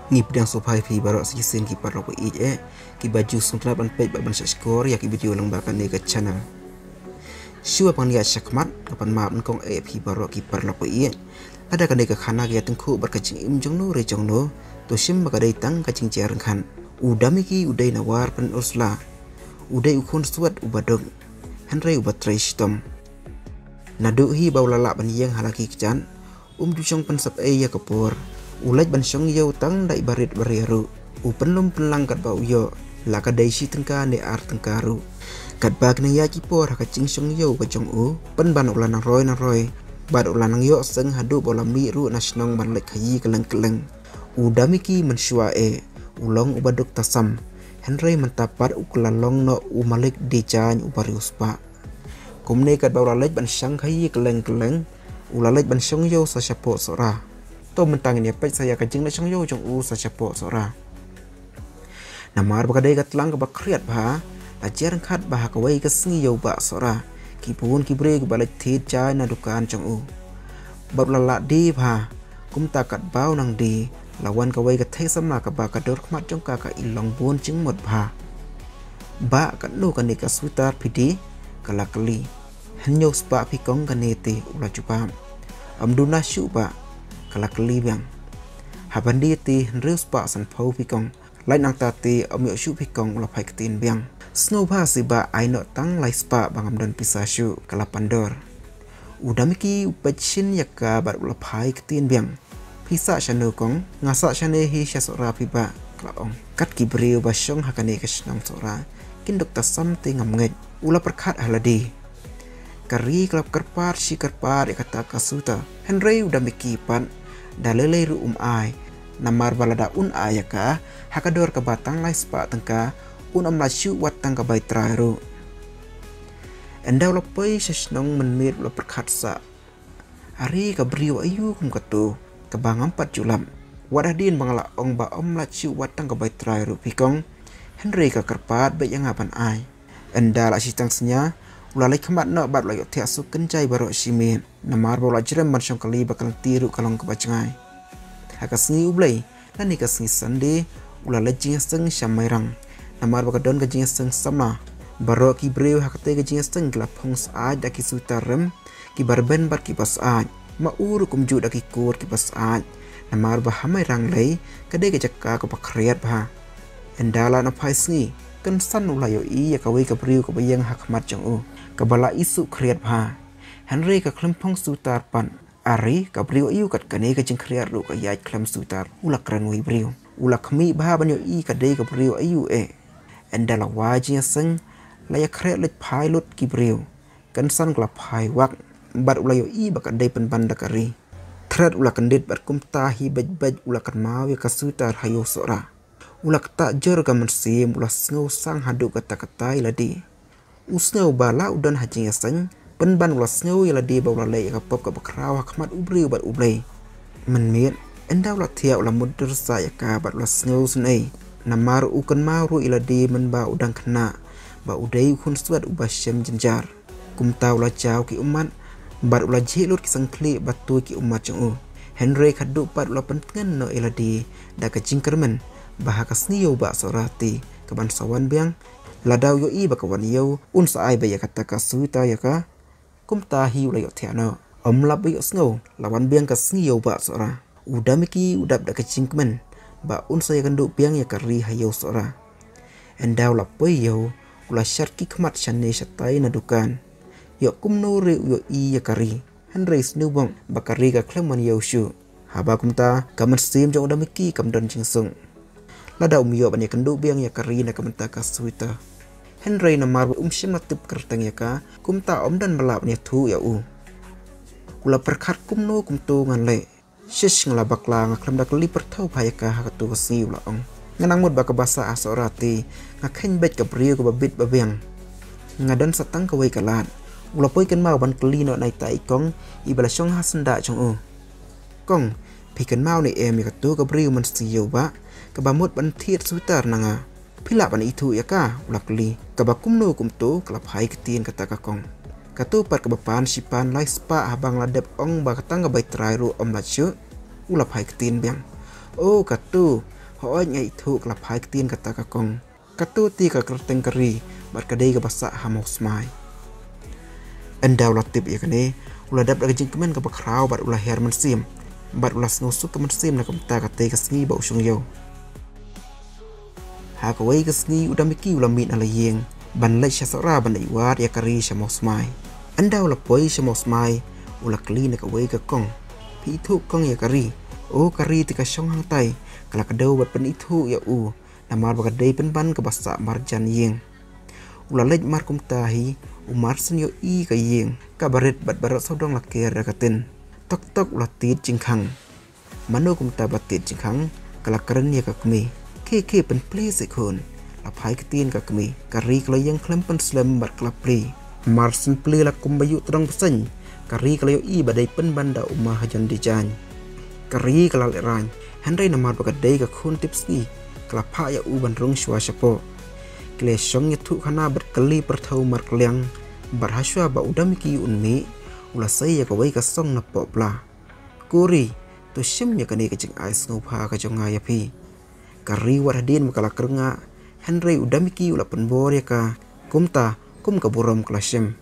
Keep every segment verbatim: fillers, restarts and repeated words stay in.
Ngi pdiang sngewbha ïa phi baroh sa shisien ki paralok ba ïeit eh, kiba ju sngewtynnat ban peit bad ban subscribe ïa ki video lyngba kane ka channel. Shuwa ban ïaid shakhmat, nga pan map nyngkong eh ïa phi baroh ki paralok ba ïeit. Lada kane ka khana ka ïatyngkhuh bad ka jingim jong no re jong no, to shim ba ka dei tang ka jingjia ryngkhat. U Damiki u dei na War Peninsula. U dei u khun swet uba duk, hynrei uba trei shitom. Naduh hi ba u la lah ban ïeng ha la ki kjat, um ju shong pynsep ei ïa ka por. U leit ban shong ïew tang da i barit baria ruh. U pynlum pynlang katba u ïoh, la ka dei shi tyngka ne ar tyngka ruh. Katba ki nang ïaid ki por ha ka jingshong ïew ka jong u, pynban u la nang roi nang roi, bad u la nang ïoh seng haduh ba u la mih ruh na shnong ban leit khaïi kylleng kylleng. U Damiki mynshuwa eh u long uba duk tasam, hynrei mynta pat u la long noh u malik die jaiñ uba riewspah. Kumne katba u la leit ban shang khaïi kylleng kylleng, u la leit ban shong ïew sa shapoh Sohra. To mynta ngin ïa peit sa ïa ka jingleit shong ïew jong u sa shapoh Sohra. Namar ba ka dei ka tlang kaba khriat bha, la jia ryngkhat ba ha kawei ka sngi ïew bah Sohra, ki bun ki briew kiba leit thied jaiñ na dukan jong u. Bad u la lah die bha, kumta katba u nang die, la wan kawei ka thei samla kaba ka dur khmat jong ka ka i long bun jingmut bha. Bah, katno kane ka sweater phi die? Ka la kylli. Hynñiew spah phi kong kane te, u la jubab. Ym duna shuh bah, ka la kylli biang. Haba die te hynriew spah sanphew phi kong. Lait nangta te ym ïoh shuh phi kong, u la phai ktien biang. Sngewbha seh bah, ai noh tang lai spah ba ngam don pisa shuh, ka la pandor. U Damiki u peit shin ïa ka bad u la phai ktien biang. Phi sah shano kong? Nga sah shane hi sha Sohra phi bah, ka la ong. Kat ki briew ba shong ha kane ka shnong Sohra kin duk tasam te ngam ngeit, u la pyrkhat ha lade. Ka Ri ka la kyrpad shi kyrpad ïa kata ka sweater, hynrei u Damiki pat da lei lei ruh um ai. Namar ba lada un ai ïa ka ha ka dor kaba tang lai spah tyngka, un ym lah shuh wat tang ka bai trai ruh. Ynda u la poi sha shnong mynmiet u la pyrkhat sah. Are ka briew aïu kum kato kaba ngam pat ju lap. Wat hadien ba nga la ong ba ym lah shuh wat tang ka bai trai ruh phi kong, hynrei ka kyrpad beit ïa nga ban ai. Ynda la shi tang synñia, u la leit khmat noh bad u la ïohthiah suk kynjai baroh shi miet. Namar ba u la jrem ban shong kali ba ka lynti ruh ka long kaba jngai. Ha ka sngi U Blei, lane ka sngi Sunday, u la leit jingïaseng sha Mairang. Namar ba ka don ka jingïaseng samla. Baroh ki briew ha katei ka jingïaseng ki la phong syaid da ki sweater rem, kiba rben bad kiba syaid. Ma u ruh kumjuh da ki kot kiba syaid. Namar ba ha Mairang lei ka dei ka jaka kaba khriat bha. Ynda la na phai sngi, kynsan u la ïohi ïa kawei ka briew kaba ïeng ha khmat jong u, kaba la isuh khriat bha. Hynrei ka khlem phong sweater pat. Are, ka briew aïu kat kane ka jingkhriat ruh ka ïaid khlem sweater? U la kren wei briew. U la khmih bha ban ïohi ka dei ka briew aïu eh. Ynda la wai jingïaseng, la ïakhreh leit phai lut ki briew. Kynsan ka la phai wak, bad u la ïohi ba ka dei pynban da ka Ri. Thret u la kyndit bad kumta hi beit beit u la kynmaw ïa ka sweater ha ïew Sohra. U la ktah jur ka mynsiem, u la sngew sang haduh katta katta ïa lade. U sngew ba la u don ha jingïaseng, pynban u la sngew ïa lade ba u la leh ïa ka pop kaba khraw ha khmat u briew bad U Blei. Mynmiet, ynda u la thiah u la mutdur sah ïa ka bad u la sngew sngewsynei. Namar u kynmaw ruh ïa lade mynba u dang khynnah, ba u dei u khun swet uba shem jynjar. Kumta u la jaw ki ummat, bad u la jhieh lut ki syngkhlieh ba tuid ki ummat jong u. Hynrei khatduh pat u la pyntngen noh ïa lade da ka jingkyrmen, ba ha ka sngi ïew bah Sohra te, kaban sa wan biang, lada u ïohi ba ka wan ïew, un sa ai beit ïa kata ka sweater ïa ka. Kumta hi u la ïohthiah noh. Ym lap ba ïohsngew, la wan biang ka sngi ïew bah Sohra. U Damiki u dap da ka jingkmen ba un sa ïakynduh biang ïa ka Ri ha ïew Sohra. Ynda u la poi ïew, u la shad ki khmat shane shatai na dukan. Ïoh kumno re u ïohi ïa ka Ri. Hynrei sniewbok ba ka Ri ka khlem wan ïew shuh. Haba kumta, ka mynsiem jong u Damiki kam don jingsuk. Lada um ïoh ban ïakynduh biang ïa ka Ri na ka bynta ka sweater. Hynrei namar ba um shym la tip kyrteng ïa ka, kumta um don ba lah ban ïathuh ïa u. U la pyrkhat kumno kumto ngan leh. Shish, nga la bakla, nga khlem da kylli pyrthew bha ïa ka ha kato ka sngi, u la ong. Nga nang mut ba kaba sah ha Sohra te, nga kheiñ beit ka briew kaba bit ba biang. Nga don sa tang kawei ka lad. U la poi kynmaw ban kylli noh na ita i kong, iba la shong ha syndah jong u. Kong, phi kynmaw ne em ïa kato ka briew mynsiem ïew bah, kaba mut ban thied sweater na nga? Phi lah ban ithuh ïa ka? U la kylli. Kaba kumno kumto, ka la phai ktien kata ka kong. Kato pat kaba pan shi pan lai spah haba nga la dep ong ba ka tang ka bai trai ruh ym lah shuh, u la phai ktien biang. "O katu, hooid nga ithuh," ka la phai ktien kata ka kong. Katu te ka kyrteng ka Ri bad ka dei kaba sah ha mawsmai. Ynda u la tip ïa kane, u la dap da ka jingkmen kaba khraw bad u la hiar mynsiem bad u la sngewsuk ka mynsiem na kumta katei ka sngi ba u shong ïew. Ha kawei ka sngi u Damiki u la mih na la ïing ban leit sha Sohra ban leit wad ïa ka Ri sha mawsmai. Ynda u la poi sha mawsmai, u la kylli na kawei ka kong, "Phi ithuh kong ïa ka Ri?" "O ka Ri te ka shong hangtai, ka la kdew bad pynithuh ïa u, namar ba ka dei pynban kaba sah marjan ïing." U la leit mar kumta hi, u mar shen ïohi ka ïing kaba rit bad baroh sawdong la ker da ka tin. Tok tok u la tied jingkhang. Mano kumta ba tied jingkhang, ka la kren ïa ka kmie. "Khie khie pynplie seh khun." La phai ktien ka kmie. Ka Ri ka la ïeng khlem pynslem bad ka la plie. Mar shen plie la kumba ïuh tdong bseiñ, ka Ri ka la ïohi ba dei pynban da u ma hajan Dijain. Ka Ri ka la lehraiñ, hynrei namar ba ka dei ka khun tipsngi, ka la phah ïa u ban rung shuwa shapoh. Ki la shong ïathuh khana bad kylli pyrthew markylliang, bad hashwa ba u Damiki un mih, u la sei ïa kawei ka song na poh pla. "Ko Ri, to shim ïa kane ka jingai sngewbha ka jong nga ïa phi." Ka Ri wat hadien ba ka la kyrngah, hynrei u Damiki u la pynbor ïa ka, kumta kum ka burom ka la shim.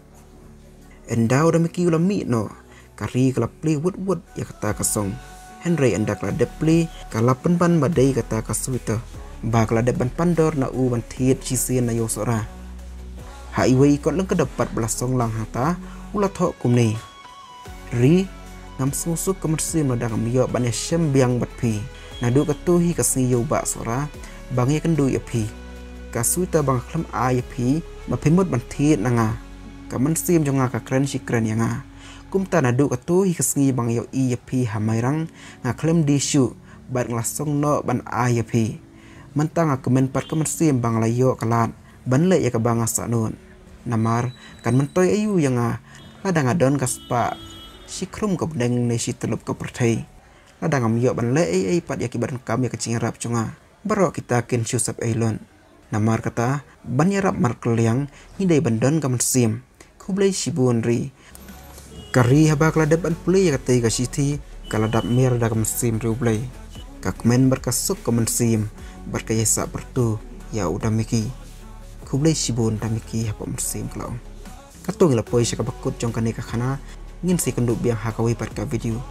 Ynda u Damiki u la mih noh, ka Ri ka la plie wut wut ïa kata ka song. Hynrei ynda ka la dep plie, ka la pynban ba dei kata ka sweater ba ka la dep ban pandor na u ban thied shisien na ïew Sohra. Ha iwei i kot lyngkdop pat ba la song lang hangta, u la thoh kumne: "Ri, ngam sngewsuk ka mynsiem lada ngam ïoh ban ïashem biang bad phi. Naduh katu hi ka sngi ïew bah Sohra ba nga ïakynduh ïa phi. Ka sweater ba nga khlem ai ïa phi, ba phi mut ban thied na nga. Ka mynsiem jong nga ka kren shi kren ïa nga. Kumta naduh katu hi ka sngi ba nga ïohi ïa phi ha Mairang, nga khlem die shuh bad nga la song noh ban ai ïa phi. Mynta nga kmen pat ka mynsiem ba nga la ïoh ka lad ban leh ïa kaba nga sah nud. Namar kan myntoi aïu ïa nga lada nga don ka spah shi khrum ka bneng ne shi tyllup ka pyrthei, lada ngam ïoh ban leh ei ei pat ïa kiba donkam ïa ka jingïarap jong nga. Baroh kita kin shu sep ei lut. Namar kata, ban ïarap markylliang, ngi dei ban don ka mynsiem. Khublei shibun Ri." Ka Ri haba ka la dep ban plie ïa katei ka shithi, ka la dap miar da ka mynsiem riewblei. Ka kmen bad ka suk ka mynsiem bad ka ïasah pyrtu ïa u Damiki. "Khublei shibun Damiki," hapoh mynsiem ka la ong. Katto ngi la poi sha kaba kut jong kane ka khana, ngin sa ïakynduh biang ha kawei pat ka video.